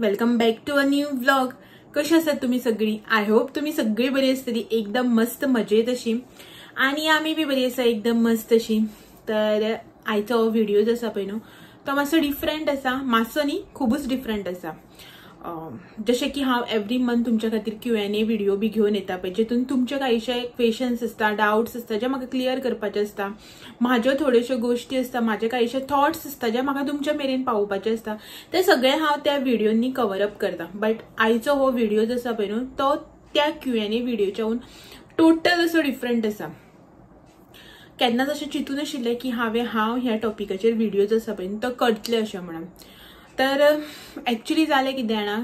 Welcome back to a new vlog. कशी आसात तुम्ही सगळी? I hope तुम्ही सगळी बरी आसतली, एकदम मस्त मजेत अशी, आणि आम्ही बी बरी आसा एकदम मस्त अशी। तर आयचो हो व्हिडिओ जो आसा पळय न्हू तो मातसो डिफरंट आसा, मातसो न्ही खुबूच डिफरंट आसा। जशें की हांव एवरी मंथ तुमच्या खातीर Q&A video बी घेवन येता पळय, जितून तुमचे कांयशे क्वेश्चन्स आसता, डावट्स आसता जे म्हाका क्लियर करपाचे आसता, म्हाज्यो थोड्योश्यो गोश्टी आसता, म्हाजे कांयशे थॉट्स आसता जे म्हाका तुमच्या मेरेन पावोवपाचे आसता, ते सगळे हांव त्या व्हिडियोंनी कवर अप करता। बट आयचो हो व्हिडिओ जो आसा पळय न्हू तो त्या Q&A व्हिडियोच्याहून टोटल असो डिफरंट आसा। केन्नाच अशें चिंतून नाशिल्लें की हांव ह्या टॉपिकाचेर व्हिडिओ जो आसा पळय तो करतलें अशें म्हणून। तर एक्चुअली जालें कितें जाणा,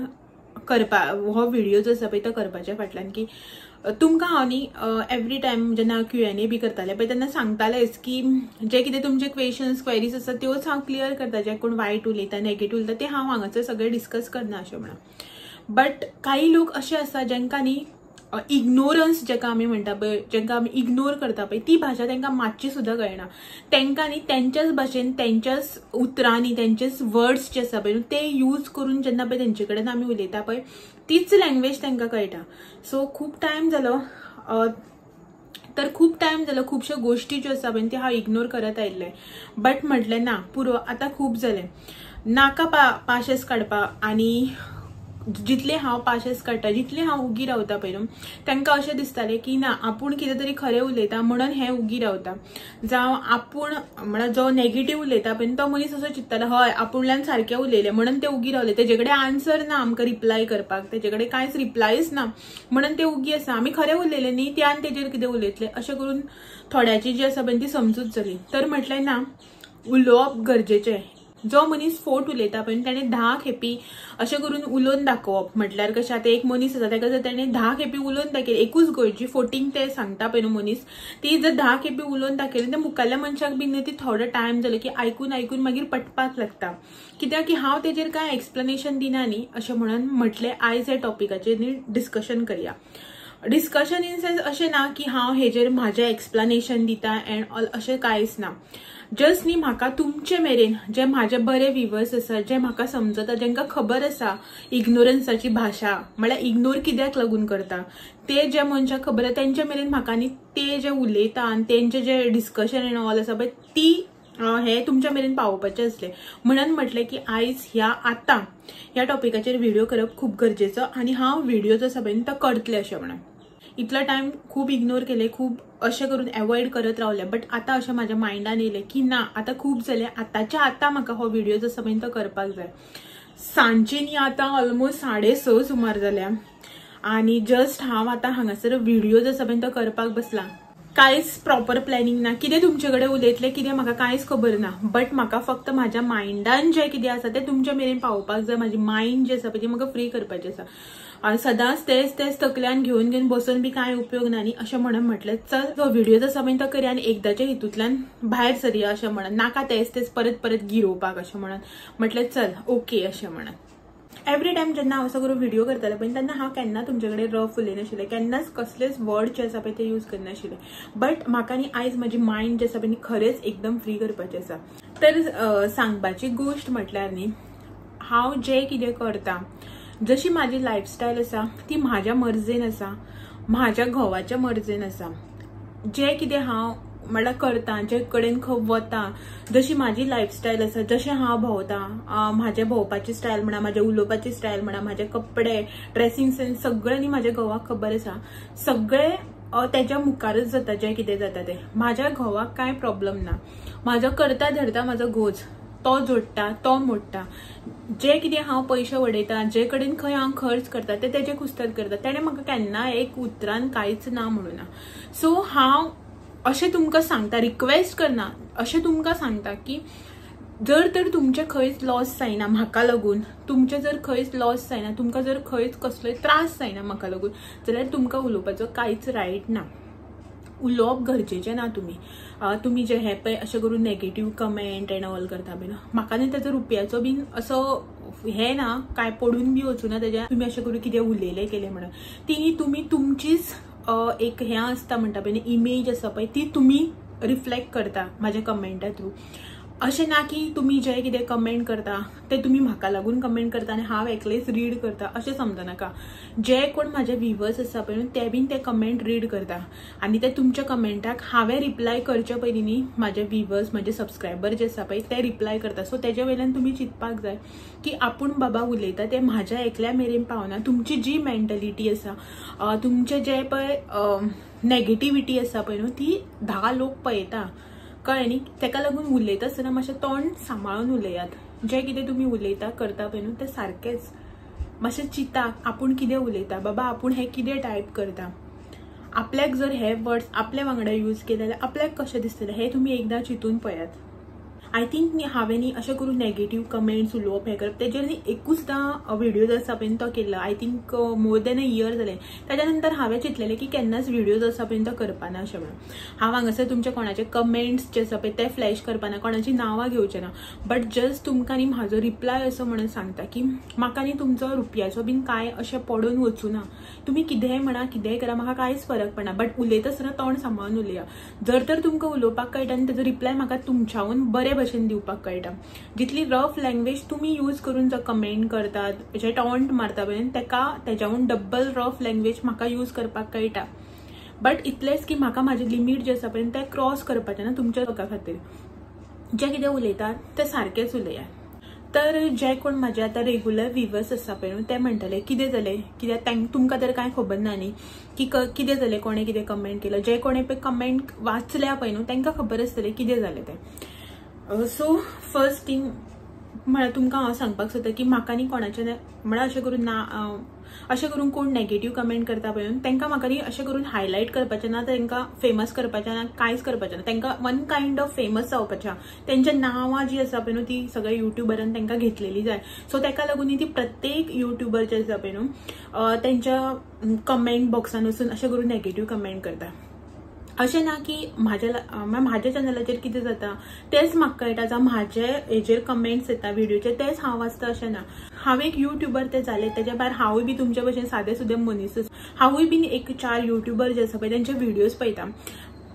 करपा हो व्हिडिओ जो आसा पळय तो करपाच्या फाटल्यान की तुमकां हांव न्ही एवरी टायम जेन्ना Q&A बी करतालें पळय तेन्ना सांगतालेंच की जे कितें तुमचे क्वेश्चन्स क्वेरीज आसा त्योच हांव क्लियर करता, जे कोण वायट उलयता नेगेटीव उलयता ते हांव हांगासर सगळें डिस्कस करना अशें म्हणून। बट कांय लोक अशे आसा जेंकां न्ही इग्नोरन्स जेका आमी म्हणटा पळय, जेंकां आमी इग्नोर करता पळय, ती भाशा तांकां मातशी सुद्दां कळना। तांकां न्ही तेंच्याच भाशेन तेंच्याच उतरांनी तेंचेच वर्ड्स जे आसा पळय ते यूज करून जेन्ना पळय तेंचे कडेन आमी उलयता पळय तीच लँग्वेज तांकां कळटा। सो खूब टायम जालो, तर खूब टायम जालो खुबश्यो गोश्टी ज्यो आसा पळय त्यो हांव इग्नोर करत आयिल्लें। बट म्हटलें ना पुरो, आतां खूब जालें, नाका पाशेस काडपा। आनी जितले हांव पाशेस काडटा, जितले हांव उगी रावता पळय न्हू तांकां अशें दिसतालें की ना आपूण कितें तरी खरें उलयता म्हणून हें उगी रावता, जावं आपूण म्हळ्यार जो नेगेटीव उलयता पळय तो मनीस असो चिंत्तालो हय आपूणल्यान सारकें उलयलें म्हणून ते उगी रावले, तेजे कडेन आन्सर ना आमकां रिप्लाय करपाक, तेजे कडेन कांयच रिप्लायच ना म्हणून ते उगी आसा, आमी खरें उलयलें न्ही ते आनी तेजेर कितें उलयतले अशें करून थोड्याची जी आसा पळय ती समजूत जाली। तर म्हटलें ना उलोवप गरजेचें, जो मनीस फोट उलयता पळय ताणें 10 खेपी अशें करून उलोवन दाखोवप, म्हटल्यार कशें आतां एक मनीस आसा ताका जर ताणें 10 खेपी उलोवन दाखयली एकूच गोश्ट जी फोटींग ते सांगता पळय न्हू मनीस, ती जर 10 खेपी उलोवन दाखयली ते मुखाल्ल्या मनशाक बी न्ही ती थोडो टायम जालो की आयकून आयकून मागीर पटपाक लागता, कित्याक की हांव तेजेर कांय एक्सप्लेनेशन दिना न्ही अशें म्हणून म्हटलें आयज ह्या टॉपिकाचेर न्ही डिस्कशन करया। डिस्कशन इन सेन्स अशें ना की हांव हेजेर म्हाजें एक्सप्लेनेशन दिता एंड ऑल अशें कांयच ना, जस्ट न्ही म्हाका तुमचे मेरेन जे म्हाजे बरे व्हिवर्स आसा, जे म्हाका समजता, जेंकां खबर आसा इग्नोरन्साची भाशा म्हळ्यार इग्नोर कित्याक लागून करता ते जे मनशाक खबर आसा तेंच्या मेरेन म्हाका न्ही ते जे उलयता आनी तेंचे जे डिस्कशन एंड ऑल आसा पळय ती हे तुमच्या मेरेन पावोवपाचें आसलें म्हणून म्हटलें की आयज ह्या आतां ह्या टॉपिकाचेर व्हिडिओ करप खूब गरजेचो आनी हांव व्हिडिओ जो आसा पळय तो करतलें अशें म्हणून। इतलो टायम खूब इग्नोर केले, खूब अशें करून एवॉयड करत रावलें, बट आतां अशें म्हाज्या मायंडान येयलें की ना आतां खूब जालें, आतांच्या आतां म्हाका हो व्हिडिओ जो आसा पळय तो करपाक जाय। सांजची न्ही आतां ऑलमोस्ट 6:30 सुमार जाल्या आनी जस्ट हांव आतां हांगासर व्हिडिओ जो आसा पळय तो करपाक बसलां। कांयच प्रॉपर प्लॅनिंग ना, कितें तुमचे कडेन उलयतलें कितें म्हाका कांयच खबर ना, बट म्हाका फक्त म्हाज्या मायंडान जें कितें आसा तें तुमच्या मेरेन पावोवपाक जाय। म्हाजी मायंड जें आसा पळय ती म्हाका फ्री करपाचें आसा आनी सदांच तेच तेच तकल्यान घेवन घेवन बसून बी कांय उपयोग ना न्ही अशें म्हणून म्हटलें चल जो व्हिडिओ जो आसा पळय तो करया आनी एकदाच्या हितूंतल्यान भायर सरया अशें म्हणून, नाका तेच तेच परत परत गिरोवपाक अशें म्हणून म्हटलें चल ओके अशें म्हणून। एवरी टायम जेन्ना हांव असो करून व्हिडिओ करतालें पळय तेन्ना हांव केन्ना तुमचे कडेन रफ उलयनाशिल्लें, केन्नाच कसलेच वर्ड जे आसा पळय ते यूज करनाशिल्लें, बट म्हाका न्ही आयज म्हजी मायंड जे आसा पळय न्ही खरेंच एकदम फ्री करपाचें आसा। तर सांगपाची गोश्ट म्हटल्यार न्ही हांव जें कितें करता, जशी म्हाजी लायफस्टायल आसा ती म्हाज्या मर्जेन आसा, म्हाज्या घोवाच्या मर्जेन आसा, जें कितें हांव म्हळ्यार करता, जे कडेन खंय वता, जशी म्हाजी लायफस्टायल आसा, जशें हांव भोंवता, म्हाजे भोंवपाची स्टायल म्हणा, म्हाजे उलोवपाची स्टायल म्हणा, म्हाजे कपडे ड्रेसिंग सेन्स सगळें न्ही म्हाज्या घोवाक खबर आसा, सगळें तेज्या मुखारच जाता जें कितें जाता तें। म्हाज्या घोवाक कांय प्रॉब्लम ना, म्हाजो करता धरता म्हाजो घोज तो जोडटा तो मोडटा, जे कितें हांव पयशे वडयता, जे कडेन खंय हांव खर्च करता ते तेजे कुस्ताद करता, तेणें म्हाका केन्ना एक उतरान कांयच ना म्हणूना। सो हांव अशें तुमकां सांगता, रिक्वेस्ट करना, अशें तुमकां सांगता की जर तर तुमचें खंयच लॉस जायना म्हाका लागून, तुमचें जर खंयच लॉस जायना, तुमकां जर खंयच कसलोय त्रास जायना म्हाका लागून, जाल्यार तुमकां उलोवपाचो कांयच रायट ना, उलोवप गरजेचें ना। तुमी तुमी जे हे पळय अशें करून नेगेटीव कमेंट एंड ऑल करता बीन, म्हाका न्ही तेजो रुपयाचो बीन असो हें ना, कांय पडून बी वचूना तेज्या तुमी अशें करून कितें उलयलें केलें म्हणून। ती तुमी तुमचीच एक हें आसता म्हणटा पळय इमेज आसा पळय ती तुमी रिफ्लेक्ट करता म्हाज्या कमेंटा थ्रू। अशें ना की तुमी जे कितें कमेंट करता ते तुमी म्हाका लागून कमेंट करता आनी हांव एकलेच रीड करता अशें समजनाका. जे कोण म्हाजे व्हिवर्स आसा पळय न्हू ते बीन ते कमेंट रीड करता आनी ते तुमच्या कमेंटाक हांवें रिप्लाय करचे पयलीं न्ही म्हाजे व्हिवर्स म्हाजे सबस्क्रायबर जे आसा पळय ते रिप्लाय करता. सो तेजे वयल्यान तुमी चिंतपाक जाय की आपूण बाबा उलयता ते म्हाज्या एकल्या मेरेन पावना. तुमची जी मेंटलिटी आसा, तुमचे जे पळय नेगेटिविटी आसा पळय न्हू ती 10 लोक पळयता, कळ्ळें न्ही. तेका लागून उलयता आसतना मातशें तोंड सांबाळून उलयात. जें कितें तुमी उलयता करता पळय न्हू तें सारकेंच मातशें चिंता आपूण कितें उलयता, बाबा आपूण हें कितें टायप करता, आपल्याक जर हे वर्ड्स आपल्या वांगडा यूज केले जाल्यार आपल्याक कशें दिसतलें हें तुमी एकदां चिंतून पळयात. I think न्ही हांवें न्ही अशें करून नेगेटीव कमेंट्स उलोवप हें करप तेजेर न्ही एकूचदां व्हिडियोज आसा पळय तो केल्लो. I think more than a year जालें. ताच्या नंतर हांवें चिंतलेलें की केन्नाच व्हिडियोज आसा पळय तो करपाना अशें म्हणून. हांव हांगासर तुमचे कोणाचे कमेंट्स जे आसा पळय ते फ्लॅश करपाना, कोणाची नांवां घेवचें ना, बट जस्ट तुमकां न्ही म्हाजो रिप्लाय असो म्हणून सांगता की म्हाका न्ही तुमचो रुपयाचो बीन कांय अशें पडून वचूं ना. तुमी कितेंय म्हणा कितेंय करा म्हाका कांयच फरक पडना, बट उलयता आसतना तोंड सांबाळून उलया. जर तर तुमकां उलोवपाक कळटा आनी तेजो रिप्लाय म्हाका तुमच्याहून बरे भशेन दिवपाक कळटा. जितली रफ लँग्वेज तुमी यूज करून जो कमेंट करतात, जे टॉन्ट मारता पळय तेका तेज्याहून डबल रफ लँग्वेज म्हाका यूज करपाक कळटा. बट इतलेंच की म्हाका म्हाजें लिमीट जें आसा पळय तें क्रॉस करपाचें ना तुमच्या लोकां खातीर. जें कितें उलयतात तें सारकेंच उलयात. तर जे कोण म्हाजे आतां रेगुलर व्हिवर्स आसा पळय न्हू ते म्हणटले कितें जालें, कित्याक तुमकां तर कांय खबर ना न्ही की कितें जालें, कोणें कितें कमेंट केलो. जे कोणें पळय कमेंट वाचल्या पळय न्हू तांकां खबर आसतलें कितें जालें तें. सो फर्स्ट थींग म्हळ्यार तुमकां हांव सांगपाक सोदता की म्हाका न्ही कोणाचें म्हळ्यार अशें करून ना अशें करून कोण नेगेटीव कमेंट करता पळय न्हू तांकां म्हाका न्ही अशें करून हायलायट करपाचें ना, तांकां फेमस करपाचें ना, कांयच करपाचें ना. तांकां वन कायंड ऑफ फेमस जावपाचें, तेंच्या नांवां जी आसा पळय न्हू ती सगळ्या युट्युबरान तांकां घेतलेली जाय. सो ताका लागून न्ही ती प्रत्येक युट्युबर जे आसा पळय न्हू तेंच्या कमेंट बॉक्सान वचून अशें करून नेगेटीव कमेंट करता. अशें ना की म्हाज्या चॅनलाचेर कितें जाता तेंच म्हाका कळटा, जावं म्हाजे हेजेर कमेंट्स येता व्हिडियोचेर तेंच हांव वाचता अशें ना. हांव एक युट्युबर तें जालें, तेज्या भायर हांवूय बी तुमच्या भशेन सादे सुद्दां मनीसच. हांवूय बीन एक 4 युट्युबर जे आसा पळय तेंचे व्हिडियोज पळयता.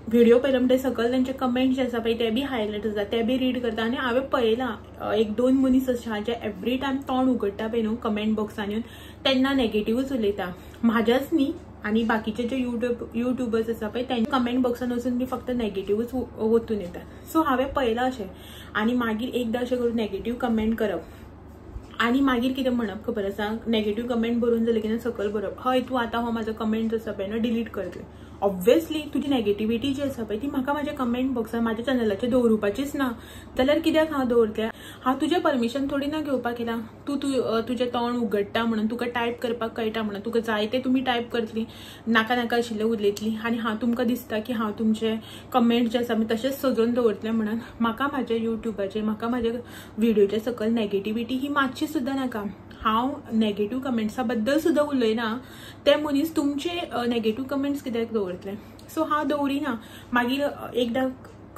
व्हिडिओ पळयलो म्हणटकीर सकयल तेंचे कमेंट्स जे आसा पळय ते बी हायलायट जाता, ते बी रीड करता. आनी हांवें पळयलां 1-2 मनीस अशे आहा जे एवरी टायम तोंड उगडटा पळय न्हू कमेंट बॉक्सान येवन तेन्ना नेगेटिवूच उलयता. म्हाज्याच न्ही आनी बाकीचे जे युट्युबर्स आसा पळय तेंच्या कमेंट बॉक्सान वचून बी फक्त नेगेटिवूच वतून येतात. सो हांवें पळयलां अशें. आनी मागीर एकदां अशें करून नेगेटीव कमेंट करप आनी मागीर कितें म्हणप खबर आसा, नेगेटीव कमेंट बरोवन जालें की सकयल बरोवप हय तूं आतां हो म्हाजो कमेंट आसा पळय न्हू डिलीट करतलें. ऑब्वियसली तुजी नेगेटिविटी जी आसा पळय ती म्हाका म्हाज्या कमेंट बॉक्सान म्हाज्या चॅनलाचेर दवरुपाचीच ना, जाल्यार कित्याक हांव दवरतलें? हांव तुजें परमिशन थोडी ना घेवपाक येला. तूं तुजें तोंड उगडटा म्हणून तुका टायप करपाक कळटा म्हणून तुका जाय तें तुमी टायप करतली, नाका नाका आशिल्लें उलयतली आनी हांव तुमकां दिसता की हांव तुमचे कमेंट जे आसा मी तशेंच सजोवन दवरतलें म्हणून म्हाका म्हाज्या युट्युबाचेर म्हाका म्हाज्या व्हिडियोच्या सकयल नेगेटिविटी ही मातशी सुद्दां नाका. हांव नेगेटीव कमेंट्सा बद्दल सुद्दां उलयना, ते मनीस तुमचे नेगेटीव कमेंट्स कित्याक दवरतले? सो हांव दवरिना. मागीर एकदां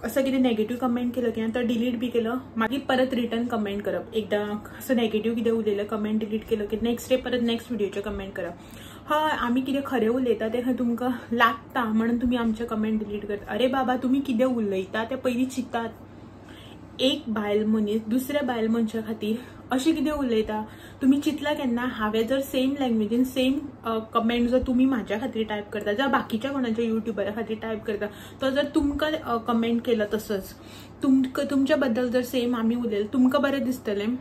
असो कितें नेगेटीव कमेंट केलो की तो डिलीट बी केलो, मागीर परत रिटर्न कमेंट करप. एकदां असो नेगेटीव कितें उलयलें कमेंट डिलीट केलो की नेक्स्ट डे परत नेक्स्ट व्हिडियोचेर कमेंट करप. हय आमी कितें खरें उलयता तें खंय तुमकां लागता म्हणून तुमी आमचें कमेंट डिलीट करता. अरे बाबा तुमी कितें उलयता तें पयलीं चिंतात. एक बायल मनीस दुसऱ्या बायल मनशा खातीर अशें कितें उलयता तुमी चिंतला केन्ना? हांवें जर सेम लँग्वेजीन सेम कमेंट जर तुमी म्हाज्या खातीर टायप करता जावं बाकीच्या कोणाच्या युट्युबरा खातीर टायप करता, तो जर तुमकां कमेंट केलो तसोच तुमकां तुमच्या बद्दल जर सेम आमी उलयले तुमकां बरें दिसतलें?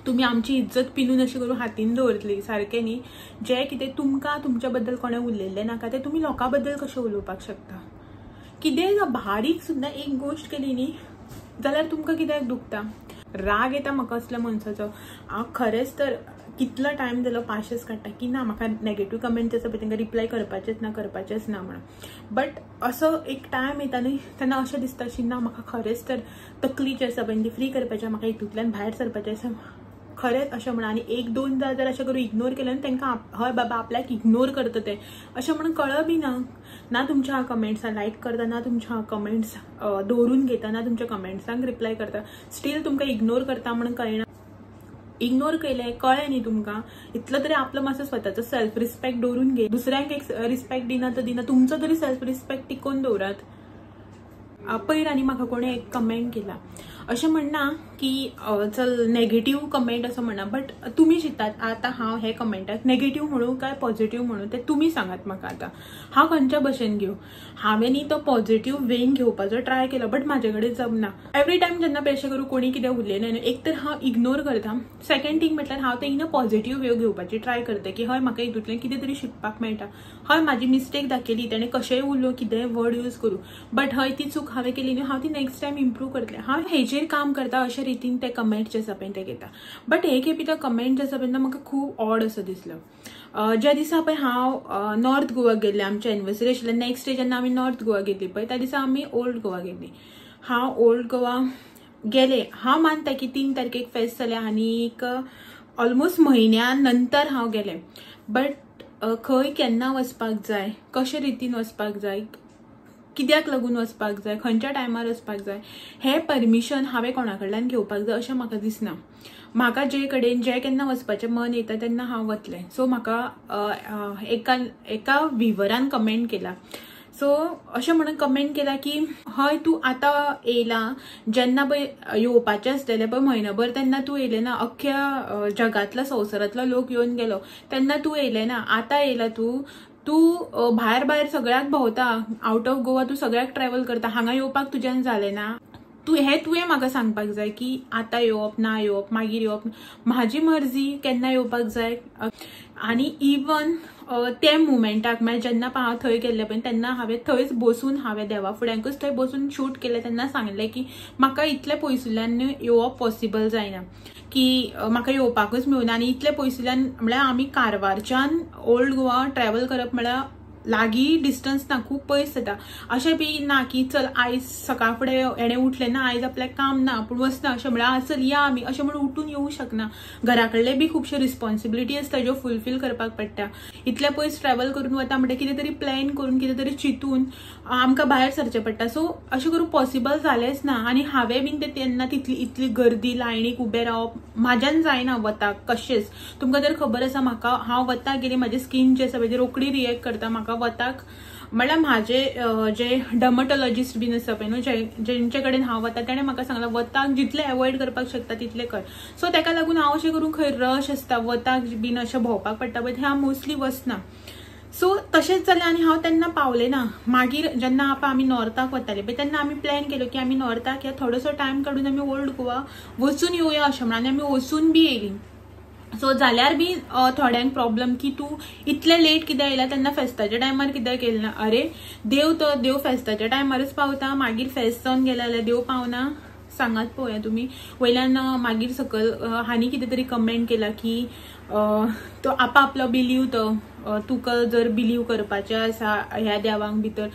तुमी आमची इज्जत पिनून अशें करून हातीन दवरतली सारकें न्ही? जें कितें तुमकां तुमच्या बद्दल कोणें उलयल्लें नाका तें तुमी लोकां बद्दल कशें उलोवपाक शकता? कितेंय बारीक सुद्दां एक गोश्ट केली न्ही जाल्यार तुमकां कित्याक दुखता? राग येता म्हाका असल्या मनशाचो. हांव खरेंच तर कितलो टायम जालो पाशेस काडटा की ना म्हाका नेगेटीव कमेंट आसा पळय तांकां रिप्लाय करपाचेच ना करपाचेच ना म्हणून. बट असो एक टायम येता न्ही तेन्ना अशें दिसता अशी ना म्हाका खरेंच तर तकली जी आसा पळय ती फ्री करपाची, म्हाका हितूंतल्यान भायर सरपाचें आसा खरेंच अशें म्हणून. आनी 1-2 जर अशें करून इग्नोर केलें न्ही तांकां हय बाबा आपल्याक इग्नोर करता ते अशें म्हणून कळऽ बी ना. ना तुमच्या कमेंट्सां लायक करता, ना तुमच्या कमेंट्स दवरून घेता, ना तुमच्या कमेंट्सांक रिप्लाय करता, स्टील तुमकां इग्नोर करता म्हणून कळना. इग्नोर केलें कळ्ळें न्ही तुमकां, इतलो तरी आपलो मातसो स्वताचो सेल्फ रिस्पेक्ट दवरून घे. दुसऱ्यांक एक रिस्पेक्ट दिना तर दिना, तुमचो तरी सेल्फ रिस्पेक्ट टिकोवन दवरात. पयर आनी म्हाका कोणें एक कमेंट केला, अशें म्हणना की चल नेगेटीव कमेंट असो म्हणना, बट तुमी चिंतात आतां हांव हे कमेंटाक नेगेटीव म्हणू काय पॉझिटीव म्हणू ते तुमी सांगात म्हाका. आतां हांव खंयच्या भशेन घेवं? हांवें न्ही तो पॉझिटीव वेन घेवपाचो ट्राय केलो बट म्हाजे कडेन जमना. एवरी टायम जेन्ना अशें करूं कोणी कितें उलयलें न्हू, एक तर हांव इग्नोर करता, सेकंड थींग म्हटल्यार हांव तें इन अ पॉझिटीव वे घेवपाची ट्राय करता की हय म्हाका हितूंतल्यान कितें तरी शिकपाक मेळटा, हय म्हाजी मिस्टेक दाखयली तेणें कशेंय उलोवं कितेंय वर्ड यूज करूं, बट हय ती चूक हांवें केली न्हू, हांव ती नेक्स्ट टायम इम्प्रूव करतलें, हांव हेजेर काम करता अशे रितीन ते कमेंट जे आसा पळय ते घेता. बट हे खेपी तो कमेंट जे आसा पळय म्हाका खूब ऑड असो दिसलो. ज्या दिसा पळय हांव नॉर्थ गोवा गेल्लें, आमचें एनिवर्सरी आशिल्लें, नेक्स्ट डे जेन्ना आमी नॉर्थ गोवा गेल्ली पळय त्या दिसा आमी ओल्ड गोवा गेल्ली. हांव ओल्ड गोवा गेले, हांव मानता की 3 तारखेक फेस्त जालें आनीक ऑलमोस्ट म्हयन्या नंतर हांव गेलें, बट खंय केन्ना वचपाक जाय, कशे रितीन वचपाक जाय, कित्याक लागून वचपाक जाय, खंयच्या टायमार वचपाक जाय, हें परमिशन हांवें कोणा कडल्यान घेवपाक जाय अशें म्हाका दिसना. म्हाका जे कडेन जे केन्ना वचपाचें मन येता तेन्ना हांव वतलें. सो म्हाका एका व्हिवरान कमेंट केला, सो अशें म्हणून कमेंट केला की हय तूं आतां येयला, जेन्ना पळय येवपाचें आसलेलें पळय म्हयनोभर तेन्ना तूं येयलें ना, अख्ख्या जगांतलो संवसारांतलो लोक येवन गेलो तेन्ना तूं येयलें ना, आतां येयला तूं, तूं भायर भायर सगळ्याक भोंवता, आवट ऑफ गोवा तूं सगळ्याक ट्रॅवल करता, हांगा येवपाक तुज्यान जालें ना, तूं हें तुवें म्हाका सांगपाक जाय की आतां येवप ना येवप मागीर येवप, म्हाजी मर्जी केन्ना येवपाक जाय. आनी इवन ते मुमेंटाक म्हळ्यार जेन्ना हांव थंय गेल्लें पळय तेन्ना हांवें थंयच बसून हांवें देवा फुड्यांकूच थंय बसून शूट केलें, तेन्ना सांगलें की म्हाका इतले पयसुल्ल्यान येवप पॉसिबल जायना, की म्हाका येवपाकूच मेळुना आनी इतले पयसुल्ल्यान म्हळ्यार आमी कारवारच्यान ओल्ड गोवा ट्रॅवल करप म्हळ्यार लागीं डिस्टन्स ना, खूब पयस जाता. अशें बी ना की चल आयज सकाळ फुडें हेणें उठलें ना आयज आपल्याक काम ना आपूण वचना अशें म्हळ्यार चल या आमी अशें म्हणून उठून येवं शकना. घरा कडले बी खुबश्यो रिस्पॉन्सिबिलिटी आसता ज्यो फुलफील करपाक पडटा. इतले पयस ट्रॅवल करून वता म्हणटा कितें तरी प्लॅन करून कितें तरी चिंतून आमकां भायर सरचें पडटा. सो अशें करून पॉसिबल जालेंच ना. आनी हांवें बीन ते तेन्ना तितली इतली गर्दी लायनीक उबें रावप म्हाज्यान जायना वताक कशेंच. तुमकां तर खबर आसा म्हाका हांव वताक गेली म्हाजी स्कीन जी आसा पळय ती रोखडी रिएक्ट करता. म्हाका वताक म्हळ्यार म्हाजे जे डर्मटोलॉजिस्ट बीन आसा पळय न्हू जेंचे कडेन हांव वता तेणें म्हाका सांगलां वताक जितलें एवॉयड करपाक शकता तितलें कर. सो तेका लागून हांव अशें करून खंय रश आसता वताक बीन अशें भोंवपाक पडटा पळय थंय हांव मोस्टली वचना. सो तशेंच जालें आनी हांव तेन्ना पावलें ना. मागीर जेन्ना आतां आमी नॉर्थाक वताले पळय तेन्ना आमी प्लॅन केलो की आमी नॉर्थाक या थोडोसो टायम काडून आमी ओल्ड गोवा वचून येवया अशें म्हणून आनी आमी वचून बी येयलीं. सो जाल्यार बी थोड्यांक प्रॉब्लम की तूं इतलें लेट कित्याक येयला, तेन्ना फेस्ताच्या टायमार कित्याक येयलें ना. अरे देव तो देव फेस्ताच्या टायमारूच पावता, मागीर फेस्त जावन गेलें जाल्यार देव पावना, सांगात पळोवया तुमी. वयल्यान मागीर सकयल हांणी कितें तरी कमेंट केला की तो आपापलो बिलीव, तो तुका जर बिलीव करपाचें आसा ह्या देवांक भितर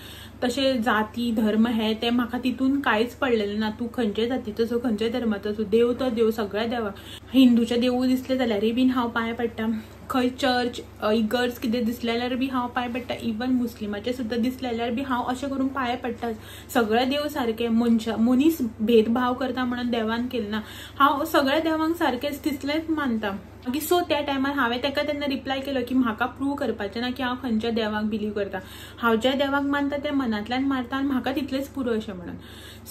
तशें जाती धर्म हे ते म्हाका तितून कांयच पडलेलें ना. तूं खंयचे जातीचो सो खंयच्या धर्माचो सो देव तो देव सगळ्या देवाक. हिंदूचें देवूळ दिसलें जाल्यारय बीन हांव पांय पडटा, खंय चर्च इगर्ज कितें दिसलें जाल्यार बी हांव पांय पडटा, इवन मुस्लिमाचें सुद्दां दिसलें जाल्यार बी हांव अशें करून पांय पडटा. सगळे देव सारके, मनीस भेदभाव करता म्हणून देवान केलें ना, हांव सगळ्या देवांक सारकेच तितलेंच मानता. मागीर सो त्या टायमार हांवें ताका तेन्ना रिप्लाय केलो की म्हाका प्रूव करपाचें ना की हांव खंयच्या देवाक बिलीव करता, हांव ज्या देवाक मानता तें मनांतल्यान मारता आनी म्हाका तितलेंच पुरो अशें म्हणून.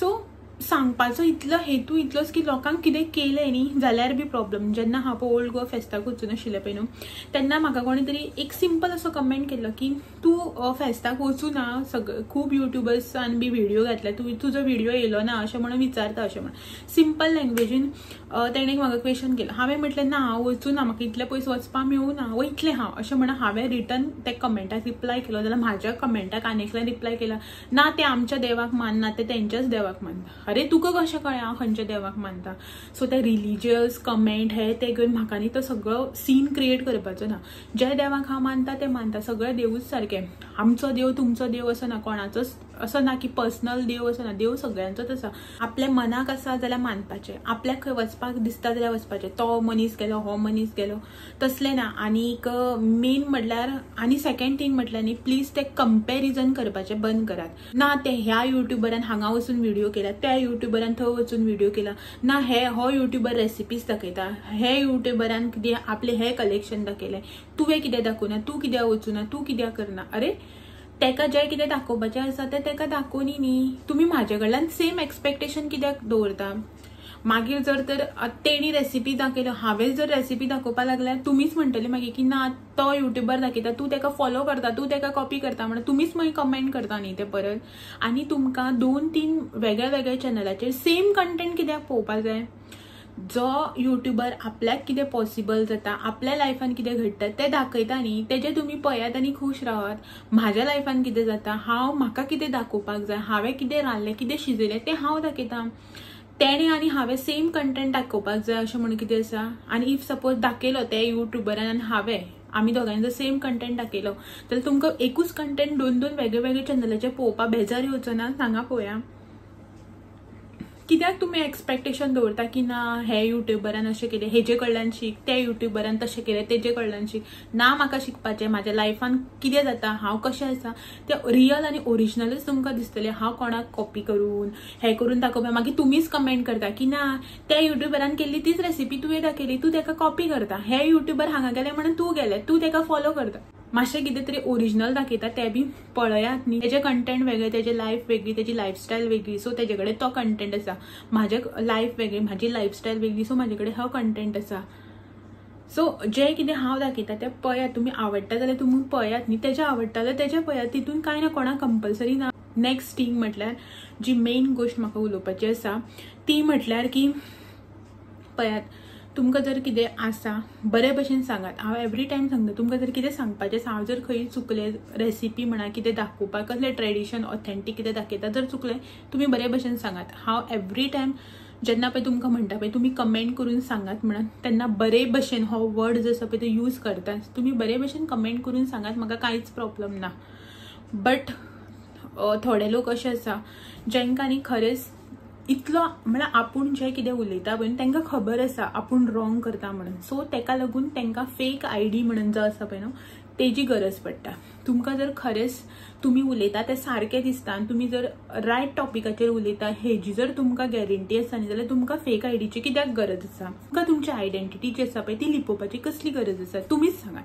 सो सांगपाचो इतलो हेतू इतलोच की लोकांक कितें केलें न्ही जाल्यार बी प्रॉब्लम. जेन्ना हांव पळय ओल्ड गोवा फेस्ताक वचून आशिल्लें पळय न्हू तेन्ना म्हाका कोणी तरी एक सिंपल असो कमेंट केल्लो की तूं फेस्ताक वचूं ना, सगळे खूब युट्युबर्सान बी व्हिडियो घातले, तूं तुजो व्हिडियो येयलो ना अशें म्हणून विचारता अशें म्हणून सिंपल लँग्वेजीन तेणें म्हाका क्वेश्चन केलो. हांवें म्हटलें ना हांव वचूं ना, म्हाका इतले पयस वचपाक मेळूं ना, वयतलें हांव अशें म्हणून हांवें रिटर्न त्या कमेंटाक रिप्लाय केलो. जाल्यार म्हाज्या कमेंटाक आनी एकल्यान रिप्लाय केला ना ते आमच्या देवाक मानना, ते तेंच्याच देवाक मानता. अरे तुका कशें कळ्ळें हांव खंयच्या देवाक मानता? सो ते रिलीजियस कमेंट हे ते घेवन म्हाका न्ही तो सगळो सीन क्रिएट करपाचो ना. ज्या देवाक हांव मानता ते मानता, सगळे देवूच सारके, आमचो देव तुमचो देव असो ना, कोणाचोच असो ना की पर्सनल देव असो ना, देव सगळ्यांचोच आसा. आपल्या मनाक आसा जाल्यार मानपाचें, आपल्याक खंय वचपाक दिसता जाल्यार वचपाचें, तो मनीस गेलो हो मनीस गेलो तसलें ना. आनीक मेन म्हटल्यार आनी सेकंड थींग म्हटल्यार न्ही प्लीज ते कंपेरिजन करपाचें बंद करात. ना ते ह्या युट्युबरान हांगा वचून व्हिडियो केला, त्या युट्युबरान थंय वचून व्हिडियो केला, ना हे हो युट्युबर रेसिपीज दाखयता, हे युट्युबरान कितें आपलें हे कलेक्शन दाखयलें, तुवें कितें दाखोवना, तूं कित्याक वचूना, तूं कित्याक करना. अरे तेका जें कितें दाखोवपाचें आसा तें तेका दाखोवनी न्ही, तुमी म्हाजे कडल्यान सेम एक्सपेक्टेशन कित्याक दवरता? मागीर जर तर तेणी रेसिपी दाखयलो, हांवें जर रेसिपी दाखोवपाक लागल्यार तुमीच म्हणटले मागीर की ना तो युट्यूबर दाखयता, तूं तेका फॉलो करता, तूं तेका कॉपी करता म्हणून तुमीच मागीर कमेंट करता न्ही ते परत. आनी तुमकां 2-3 वेगळ्या वेगळ्या चॅनलाचेर सेम कंटेंट कित्याक पळोवपाक जाय? जो युट्यूबर आपल्याक कितें पॉसिबल जाता, आपल्या लायफान कितें घडटा तें दाखयता न्ही, तेजें तुमी पळयात आनी खूश रावात. म्हाज्या लायफान कितें जाता, हांव म्हाका कितें दाखोवपाक जाय, हांवें कितें रांदलें, कितें शिजयलें तें हांव दाखयता. तेणें आनी हांवें सेम कंटेंट दाखोवपाक जाय अशें म्हणून कितें आसा? आनी if suppose दाखयलो ते युट्यूबरान आनी हांवें, आमी दोगांनी जर सेम कंटेंट दाखयलो जाल्यार तुमकां एकूच कंटेंट 2-2 वेगळे वेगळे चॅनलाचेर पळोवपाक बेजार येवचो ना? सांगा पळोवया. कित्याक तुमी एक्सपेक्टेशन दवरता की ना हे युट्यूबरान अशें केलें हेजे कडल्यान शीक, त्या युट्यूबरान तशें केलें तेजे कडल्यान शीक? ना, म्हाका शिकपाचें म्हाज्या लायफान कितें जाता, हांव कशें आसा तें रियल आनी ओरिजिनलूच तुमकां दिसतलें. हांव कोणाक कॉपी करून हें करून दाखोवपा मागीर तुमीच कमेंट करता की ना त्या युट्यूबरान केल्ली तीच रेसिपी तुवें दाखयली, तूं तेका कॉपी करता, हे युट्यूबर हांगा गेले म्हणून तूं गेलें, तूं तेका फॉलो करता. मातशें कितें तरी ओरिजिनल दाखयता तें बी पळयात न्ही. तेजें कंटेंट वेगळें, तेजें लायफ वेगळी, तेजी लायफस्टायल वेगळी, सो तेजे कडेन तो कंटेंट आसा. म्हाजें लायफ वेगळी, म्हाजी लायफस्टायल वेगळी, सो म्हाजे कडेन हो कंटेंट आसा. सो जें कितें हांव दाखयता तें पळयात, तुमी आवडटा जाल्यार तुमी पळयात न्ही, तेजें आवडटा जाल्यार तेजें पळयात, तितून कांय ना, कोणाक कंपल्सरी ना. नेक्स्ट थिंग म्हटल्यार जी मेन गोश्ट म्हाका उलोवपाची आसा ती म्हटल्यार की पळयात, तुमकां जर कितें आसा बरे भशेन सांगात. हांव एवरी टायम सांगता, तुमकां जर कितें सांगपाचें आसा, हांव जर खंय चुकलें रेसिपी म्हणा, कितें दाखोवपाक, कसलें ट्रेडिशन ऑथेंटीक कितें दाखयता, जर चुकलें तुमी बरे भशेन सांगात. हांव एवरी टायम जेन्ना पळय तुमकां म्हणटा पळय तुमी कमेंट करून सांगात म्हणून, तेन्ना बरे भशेन हो वर्ड जो आसा पळय तो यूज करता, तुमी बरे भशेन कमेंट करून सांगात, म्हाका कांयच प्रॉब्लम ना. बट थोडे लोक अशे आसा जेंकां न्ही खरेंच इतलो म्हळ्यार आपूण जें कितें उलयता पळय तांकां खबर आसा आपूण रॉंग करता म्हणून, सो तेका लागून तांकां फेक आयडी म्हणून जो आसा पळय न्हू तेजी गरज पडटा. तुमकां जर खरेंच तुमी उलयता तें सारकें दिसता आनी तुमी जर रायट टॉपिकाचेर उलयता हेजी जर तुमकां गॅरंटी आसा न्ही जाल्यार तुमकां फेक आयडीची कित्याक गरज आसा? तुमकां तुमची आयडेंटिटी जी आसा पळय ती लिपोवपाची कसली गरज आसा? तुमीच सांगात.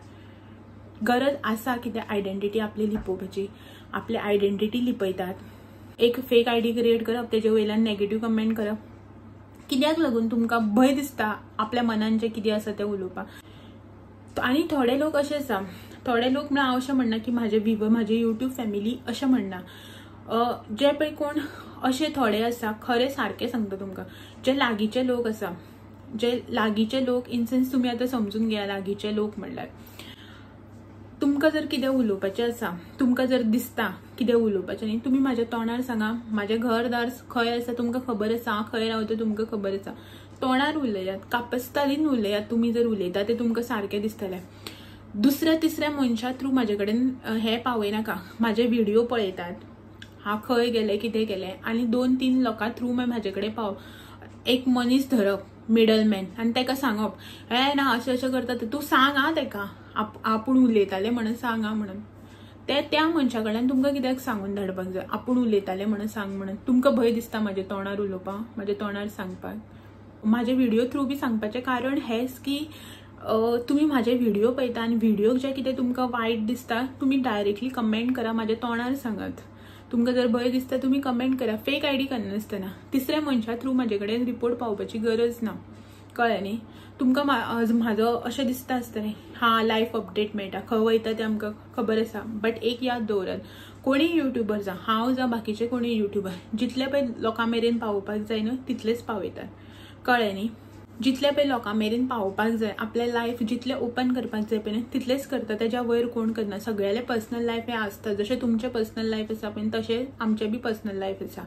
गरज आसा कितें आयडेंटिटी आपली लिपोवपाची? आपली आयडेंटिटी लिपयतात, एक फेक आयडी क्रिएट करप, तेजे वयल्यान नेगेटीव कमेंट करप, कित्याक लागून तुमकां भंय दिसता आपल्या मनान जें कितें आसा तें उलोवपाक? आनी थोडे लोक अशे आसा, थोडे लोक म्हळ्यार हांव अशें म्हणना की म्हाजे व्हिवर, म्हाजे युट्यूब फॅमिली अशें म्हणना, जे पळय कोण अशे थोडे आसा खरें सारकें सांगता तुमकां, जे लागींचे लोक आसा, जे लागींचे लोक इन सेन्स तुमी आतां समजून घेया, लागींचे लोक म्हणल्यार तुमकां जर कितें उलोवपाचें आसा, तुमकां जर दिसता कितें उलोवपाचें न्ही, तुमी म्हाज्या तोंडार सांगा. म्हाजें घरदार खंय आसा तुमकां खबर आसा, हांव खंय रावता तुमकां खबर आसा. तोंडार उलयात, कापस्तालीन उलयात, तुमी जर उलयता तें तुमकां सारकें दिसतलें. दुसऱ्या तिसऱ्या मनशा थ्रू म्हाजे कडेन हें पावयनाका. म्हाजे व्हिडियो पळयतात, हांव खंय गेलें कितें केलें, आनी 2-3 लोकां थ्रू मागीर म्हाजे कडेन पाव. एक मनीस धरप मिडलमॅन आनी ताका सांगप हे ना अशें अशें करता, तूं सांग आं ताका, आपूण उलयतालें म्हणून सांग आं म्हणून. ते त्या मनशा कडल्यान तुमकां कित्याक सांगून धाडपाक जाय आपूण उलयतालें म्हणून सांग म्हणून? तुमकां भंय दिसता म्हाज्या तोंडार उलोवपाक, म्हाज्या तोंडार सांगपाक? म्हाजे व्हिडियो थ्रू बी सांगपाचें कारण हेंच की तुमी म्हाजे व्हिडियो पळयता आनी व्हिडियोक जें कितें तुमकां वायट दिसता तुमी डायरेक्टली कमेंट करा, म्हाज्या तोंडार सांगात. तुमकां जर भंय दिसता तुमी कमेंट करा, फेक आयडी करनासतना. तिसऱ्या मनशा थ्रू म्हाजे कडेन रिपोर्ट पावपाची गरज ना, कळ्ळें न्ही? तुमकां म्हाजो अशें दिसता आसतलें हां लायफ अपडेट मेळटा, खंय वयता तें आमकां खबर आसा. बट एक याद दवरात, कोणीय युट्यूबर जावं, हांव जावं, बाकीचे कोणीय युट्यूबर, जितले पळय लोकां मेरेन पावोवपाक जाय न्हू तितलेच पावयतात, कळ्ळें न्ही? जितले पळय लोकां मेरेन पावोवपाक जाय, आपलें लायफ जितलें ओपन करपाक जाय पळय तितलेंच करता, तेज्या वयर कोण करना. सगळ्यालें पर्सनल लायफ हें आसता, जशें तुमचें पर्सनल लायफ आसा पळय तशें आमचें बी पर्सनल लायफ आसा.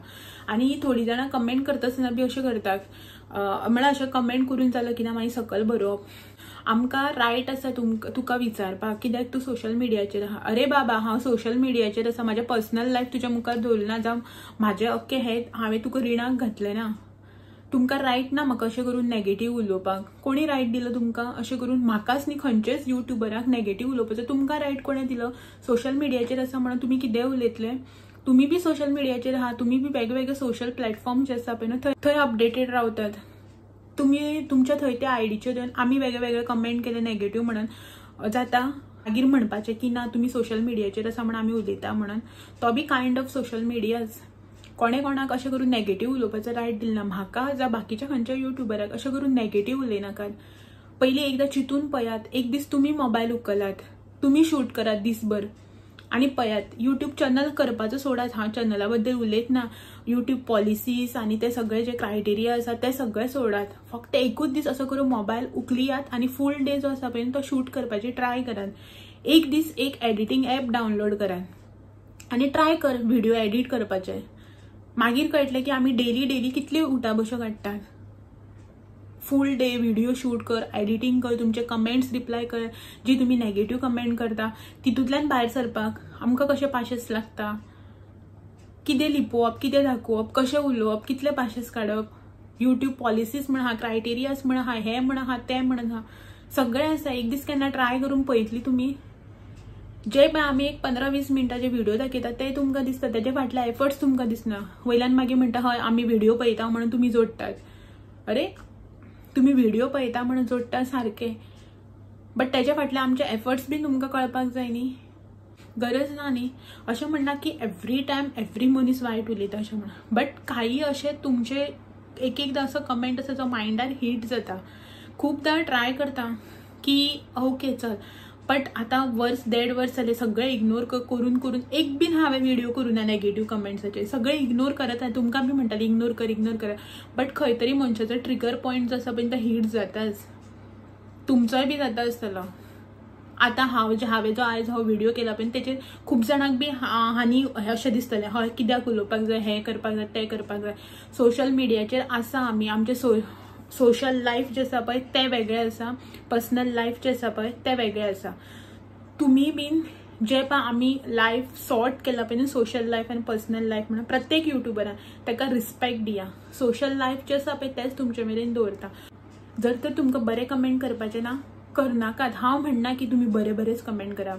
आनी थोडीं जाणां कमेंट करता आसतना बी अशें करतात, म्हळ्यार अशें कमेंट करून जालें की ना मागीर सकयल बरोवप. आमकां रायट आसा तुका विचारपाक कित्याक तूं सोशल मिडियाचेर आहा. अरे बाबा, हांव सोशल मिडियाचेर आसा, म्हाजें पर्सनल लायफ तुज्या मुखार दवरलें ना, जावं म्हाजें अख्खें हें हांवें तुका रिणाक घातलें ना. तुमकां रायट ना म्हाका अशें करून नेगेटीव उलोवपाक. कोणी रायट दिलो तुमकां अशें करून? म्हाकाच न्ही, खंयचेच युट्यूबराक नेगेटीव उलोवपाचो तुमकां रायट कोणें दिलो? सोशल मिडियाचेर आसा म्हणून तुमी कितेंय उलयतले? तुमी बी सोशल मिडियाचेर आहा, तुमी बी वेगवेगळे सोशल प्लॅटफॉर्म जे आसा पळय न्हू थंय अपडेटेड रावतात. तुमी तुमच्या थंय त्या आयडीचेर येवन आमी वेगळे वेगळे कमेंट केले नेगेटीव म्हणून जाता, मागीर म्हणपाचें की ना तुमी सोशल मिडियाचेर आसा म्हणून आमी उलयता म्हणून. तो बी कायंड ऑफ सोशल मिडियाच. कोणे कोणाक अशें करून नेगेटीव उलोवपाचो रायट दिलना. म्हाका जावं बाकीच्या खंयच्या युट्युबराक अशें करून नेगेटीव उलयनाकात. पयलीं एकदां चिंतून पळयात, एक दीस तुमी मोबायल उखलात, तुमी शूट करात दीसभर आनी पळयात. युट्यूब चॅनल करपाचो सोडात, हांव चॅनला बद्दल उलयतना युट्यूब पॉलिसीज आनी ते सगळे जे क्रायटेरिया आसा ते सगळे सोडात. फक्त एकूच दीस असो करून मोबायल उखलियात आनी फूल डे जो आसा पळय तो शूट करपाची ट्राय करात. एक दीस एक एडिटींग एप डावनलोड करात आनी ट्राय कर व्हिडिओ एडिट करपाचे. मागीर कळटलें की आमी डेली डेली कितल्यो उठाबशो काडटात. फूल डे व्हिडिओ शूट कर, एडिटींग कर, तुमचे कमेंट्स रिप्लाय कर, जी तुमी नेगेटीव कमेंट करता तितूंतल्यान भायर सरपाक आमकां कशें पाशेंस लागता, कितें लिपोवप, कितें दाखोवप, कशें उलोवप, कितले पाशेंस काडप. युट्यूब पॉलिसीज म्हण आहा, क्रायटेरियाज म्हण आहा, हें म्हण आहा, तें म्हण आहा, सगळें आसा. एक दीस केन्ना ट्राय करून पळयतली तुमी. जे पळय आमी एक 15-20 मिनटाचे व्हिडिओ दाखयता ते तुमकां दिसता, तेजे फाटले एफर्ट्स तुमकां दिसना. वयल्यान मागीर म्हणटा हय आमी व्हिडिओ पळयता म्हणून तुमी जोडटात. अरे तुमी व्हिडिओ पळयता म्हणून जोडटा सारकें, बट तेज्या फाटले आमचे एफर्ट्स बीन तुमकां कळपाक जाय न्ही, गरज ना न्ही. अशें म्हणना की एवरी टायम एवरी मनीस वायट उलयता अशें म्हणा, बट काही अशें तुमचे एक एकदां असो कमेंट आसा जो मायंडार हीट जाता. खुबदां ट्राय करता की ओके चल, बट आतां वर्स 1.5 वर्स जालें सगळें इग्नोर करून करून एक बीन हांवें व्हिडिओ करूं ना नेगेटीव कमेंट्साचे, सगळें इग्नोर करत. तुमकां बी म्हणटालें इग्नोर कर इग्नोर कर, बट खंय तरी मनशाचो ट्रिगर पॉयंट जो आसा पळय तो हीट जाताच, तुमचोय बी जाता आसतलो. आतां हांवें जो आयज हो व्हिडिओ केला पळय तेचेर खूब जाणांक बी हानी अशें दिसतलें हय कित्याक उलोवपाक जाय, हें करपाक जाय, तें करपाक जाय. सोशल मिडियाचेर आसा आमी, आमचें सोशल लायफ जें आसा पळय तें वेगळें आसा, पर्सनल लायफ जें आसा पळय तें वेगळें आसा. तुमी बीन जे पळय आमी लायफ सॉर्ट केला पळय न्हू, सोशल लायफ आनी पर्सनल लायफ म्हणून प्रत्येक युट्युबरान ताका रिस्पेक्ट दिया. सोशल लायफ जें आसा पळय तेंच तुमचे मेरेन दवरता. जर तर तुमकां बरें कमेंट करपाचें ना करनाकात. हांव म्हणना की तुमी बरे बरेच कमेंट करा,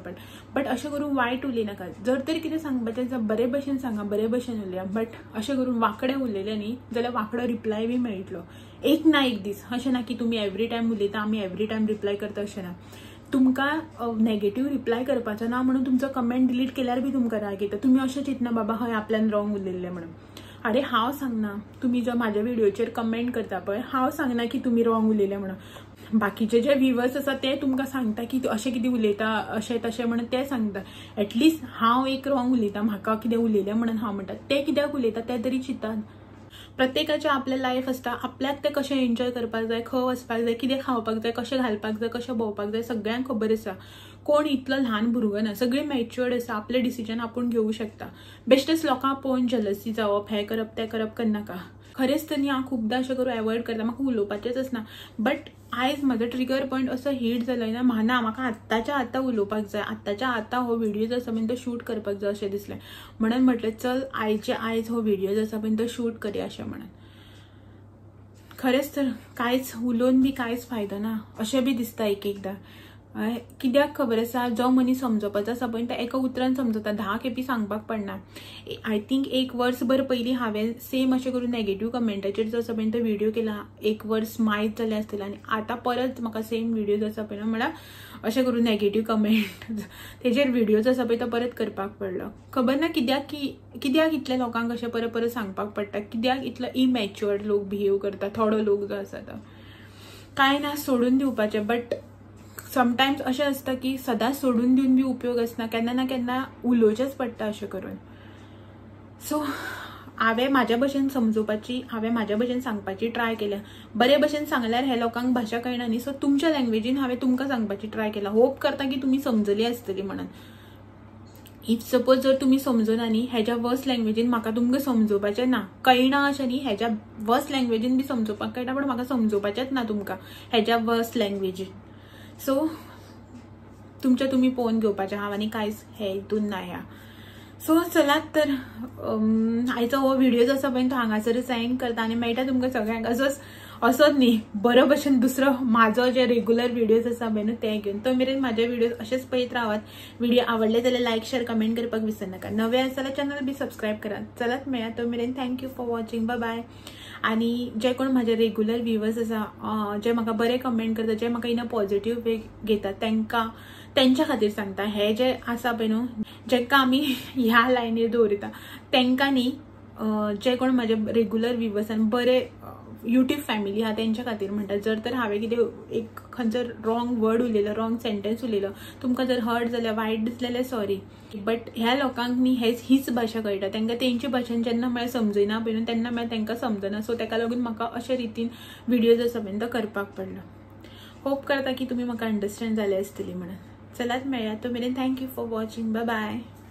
बट अशें करून वायट उलयनाकात. जर तर कितें सांगपाचें जाल्यार बरे भशेन सांगा, बरे भशेन उलया, बट अशें करून वांकडें उलयलें न्ही जाल्यार वांकडो रिप्लाय बी मेळटलो एक ना एक दीस. अशें ना की तुमी एवरी टायम उलयता आमी एवरी टायम रिप्लाय करता अशें ना. तुमकां नेगेटीव रिप्लाय करपाचो ना म्हणून तुमचो कमेंट डिलीट केल्यार बी तुमकां राग येता. तुमी अशें चिंतना बाबा हय आपल्यान रॉंग उलयल्लें म्हणून. अरे हांव सांगना, तुमी जो म्हाज्या व्हिडिओचेर कमेंट करता पळय हांव सांगना की तुमी रॉंग उलयलें म्हणून. बाकीचे जे व्हिवर्स आसा ते तुमकां सांगता की अशें कितें उलयता अशें तशें म्हणून ते सांगता. एटलिस्ट हांव एक रॉंग उलयता, म्हाका कितें उलयलें म्हणून हांव म्हणटा, ते कित्याक उलयता ते तरी चिंतात. प्रत्येकाचें आपलें लायफ आसता, आपल्याक तें कशें एन्जॉय करपाक जाय, खंय वचपाक जाय, कितें खावपाक जाय, कशें घालपाक जाय, कशें भोंवपाक जाय, सगळ्यांक खबर आसा. कोण इतलो ल्हान भुरगो ना, सगळीं मॅच्युअर्ड आसा, आपलें डिसिजन आपूण घेवं शकता. बेश्टेच लोकांक पळोवन जलसी जावप, हें करप तें करप करनाका. खरेंच तर न्ही हांव खुबदां अशें करून एवॉयड करता, म्हाका उलोवपाचेंच आसना. बट आयज म्हजो ट्रिगर पॉयंट असो हीट जालो ना, ना म्हाका आत्ताच्या आतां उलोवपाक जाय, आत्ताच्या आतां हो व्हिडिओ जो आसा पळय तो शूट करपाक जाय अशें दिसलें. म्हणून म्हटलें चल आयचे आयज हो व्हिडिओ जो आसा पळय तो शूट करया अशें म्हणून. खरेंच तर कांयच उलोवन बी कांयच फायदो ना अशें बी दिसता एक एकदां. कित्याक खबर आसा, जो मनीस समजोवपाचो आसा पळय तो एका उतरान समजता, 10 खेपी सांगपाक पडना. I think 1 वर्सभर पयलीं हांवें सेम अशें करून नेगेटीव कमेंटाचेर जो आसा पळय तो व्हिडिओ केला, 1 वर्स मायत जालें आसतलें आनी आतां परत म्हाका सेम व्हिडिओ जो आसा पळय म्हळ्यार अशें करून नेगेटीव कमेंट तेजेर व्हिडिओ जो आसा पळय तो परत करपाक पडलो. खबर ना कित्याक की कित्याक इतल्या लोकांक अशें परत परत सांगपाक पडटा, कित्याक इतलो इमॅच्युअर्ड लोक बिहेव करता. थोडो लोक जो आसा तो कांय ना सोडून दिवपाचें, बट समटायम्स अशें आसता की सदांच सोडून दिवन बी उपयोग आसना, केन्ना ना केन्ना उलोवचेंच पडटा अशें करून. सो हांवें म्हाज्या भशेन समजोवपाची, हांवें म्हाज्या भशेन सांगपाची ट्राय केल्या. बरे भशेन सांगल्यार हे लोकांक भाशा कळना न्ही, सो तुमच्या लँग्वेजीन हांवें तुमकां सांगपाची ट्राय केला. होप करता की तुमी समजली आसतली म्हणून. If suppose जर तुमी समजना न्ही हेज्या वर्स लँग्वेजीन म्हाका तुमकां समजोवपाचें ना, कळना अशें न्ही, हेज्या वर्स लँग्वेजीन बी समजोवपाक कळटा, पण म्हाका समजोवपाचेंच ना तुमकां हेज्या वर्स लँग्वेजीन. सो तुमच्या तुमी पळोवन घेवपाचें, हांव आनी कांयच हे हितून ना ह्या. सो चलात तर आयचो हो व्हिडिओ जो आसा पळय तो हांगासरच एंड करता आनी मेळटा तुमकां सगळ्यांक असोच असोच न्ही बरो भशेन दुसरो म्हाजो जे रेगुलर व्हिडिओज आसा पळय न्हू ते घेवन. तो मेरेन म्हाजे व्हिडिओज अशेच पळयत रावात. व्हिडिओ आवडले जाल्यार लायक शेअर कमेंट करपाक विसरनाका. नवे आसा जाल्यार चॅनल बी सबस्क्रायब करात. चलात मेळया तो मेरेन. Thank you for watching, bye bye. आनी जे कोण म्हाजे रेगुलर व्ह्यूवर्स आसा, जे म्हाका बरे कमेंट करता, जे म्हाका इन अ पॉझिटिव्ह वे घेतात, तांकां तेंच्या खातीर सांगता, हे जे आसा पळय न्हू जेका आमी ह्या लायनीर दवरिता तेंकां न्ही जे कोण म्हाजे रेगुलर व्युवर्स आनी बरे यूट्यूब फॅमिली आहा तेंच्या खातीर म्हणटा, जर तर हांवें कितें एक खंयचो रॉंग वर्ड उलयलो, रॉंग सेंटेन्स उलयलो, तुमकां जर हर्ट जाल्यार, वायट दिसलें जाल्यार सॉरी. बट ह्या लोकांक न्ही हेच हीच भाशा कळटा, तांकां तेंचे भाशेन जेन्ना म्हळ्यार समजयना पळय न्हू तेन्ना म्हळ्यार तांकां समजना. सो ताका लागून म्हाका अशे रितीन व्हिडियोज आसा पळय तो करपाक पडलो. होप करता की तुमी म्हाका अंडरस्टँड जाले आसतली म्हणून. चलात मेळया, तो मेरेन thank you for watching, bye bye.